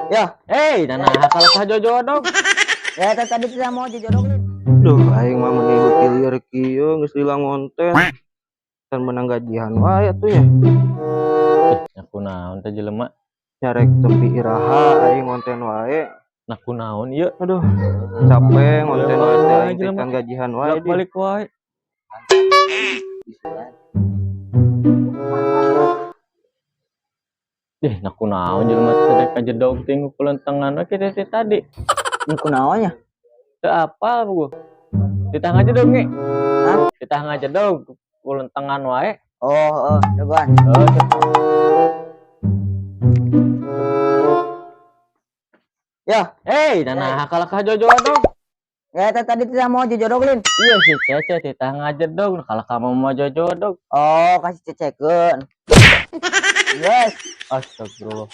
Ya, Eh, nah kalau kah jojodog. Ya tadi tidak mau jojodog Lin. Duh, aing mah meni beuki lieur kieu geus lila ngonten. Can menang gajian wae atuh nya. Eh, aku naon teh jelema? Nyarek tempi iraha aing ngonten wae. Nah kunaon ieu? Aduh, capek ngonten wae teh aing teh Jelema. Can gajian wae di. Balik wae. Eh, nah kunaon jelema teh rek ngajedog ting kulentengan we kitu teh tadi. Ini kunaon nya? Teu apal gua. Ditah ngajedog nge. Hah? Ditah ngajedog kulentengan wae. Oh, oh, jagoan. Oh, Ya, eh, nah kalau kah jojodog. Ya tadi tidak mau jojodog Lin. Iya sih, Cece titah ngajedog kalau kamu mau jojodog. Oh, kasih cecekeun. Yes. Astagfirullah.